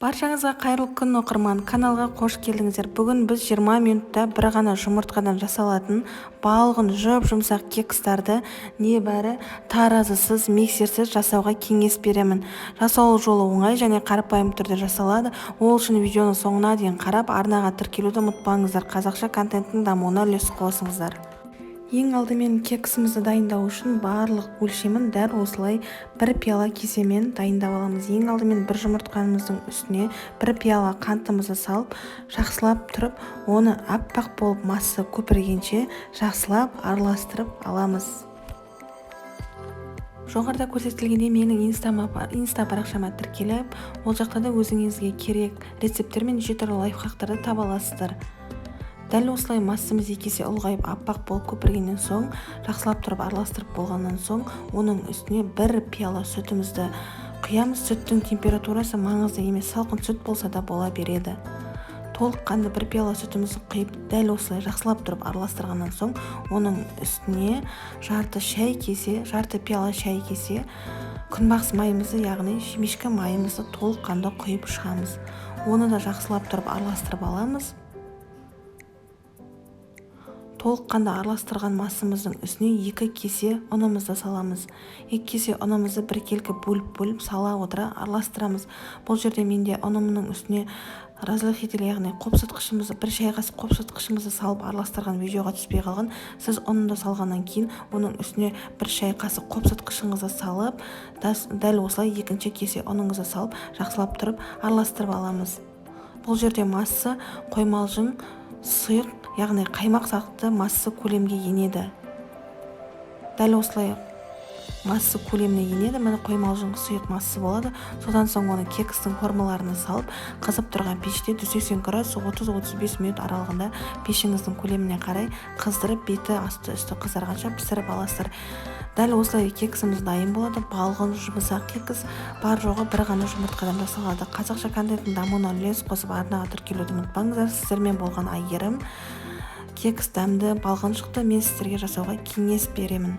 Баршаңызға қайырлы күн, оқырман! Каналға қош келдіңіздер! Бүгін біз 20 минутта бір ғана жұмыртқадан жасалатын балғын жұп-жұмсақ кекстарды небәрі таразысыз, миксерсіз жасауға кеңес беремін. Жасалу жолы оңай және қарапайым түрде жасалады. Ол үшін видеоны соңына дейін қарап, арнаға тіркелуді ұмытпаңыздар. Қазақша контенттің дамуына үлес қосыңыздар. Ең алдымен кексімізді дайындау үшін барлық өлшемін дәл осылай бір пиала кесемен дайындап аламыз. Ең алдымен бір жұмыртқамыздың үстіне бір пиала қантымызды салып, жақсылап тұрып, оны аппақ болып массы көпіргенше жақсылап араластырып аламыз. Жоғарыда көрсетілгендей, менің инста парақшама тіркеліп, ол жақта да өзіңізге керек рецепттер мен неше түрлі лайфхактарды таба аласыздар. Дәл осылай массамыз 2 есе ұлғайып, аппақ болып көпіргеннен соң, жақсылап тұрып араластырып болғаннан соң, оның үстіне бір пиала сүтімізді құямыз. Сүттің температурасы маңызды емес, салқын сүт болса да бола береді. Толыққанды бір пиала сүтімізді құйып, дәл осылай жақсылап тұрып араластырғаннан соң, оның үстіне жарты шай кесе, жарты пиала шай кесе күнбағыс майымызды, яғни шемішкі майымызды толыққанды құйып шығамыз. Оны да жақсылап тұрып араластырып аламыз. Толыққанды араластырған массамыздың үстіне 2 кесе ұнымызды саламыз. 2 кесе ұнымызды біркелкі бөліп-бөліп сала отыра араластырамыз. Бұл жерде менде ұнымның үстіне разрыхлитель, яғни қопсытқышымызды, 1 шай қасық қопсытқышымызды салып араластырған видеоға түспей қалған. Сіз ұнды салғаннан кейін оның үстіне 1 шай қасық қопсытқышыңызды салып, дәл осылай екінші кесе ұныңызды салып, жақсылап тұрып араластырып аламыз. Бұл жерде масса қоймалжың сұйық, яғни қаймақ сияқты масса көлемге енеді. Дәл осылай масса көлеміне енеді. Міне, қоймалжың сұйық масса болады. Содан соң оны кекстің формаларына салып, қызып тұрған пеште 180 градус 30-35 минут аралығында пешіңіздің көлеміне қарай қыздырып, беті асты үсті қызарғанша пісіріп аласыздар. Дәл осылай кексіміз дайын болады. Балғын жұмсақ кекс бар жоғы бір ғана жұмыртқадан жасалады. Қазақша контенттің дамуына үлес қосып, арнаға тіркелуді ұмытпаңыздар. Сіздермен болған Әйгерім. Кекс дәмді, балғын шықты. Мен сіздерге жасауға кеңес беремін.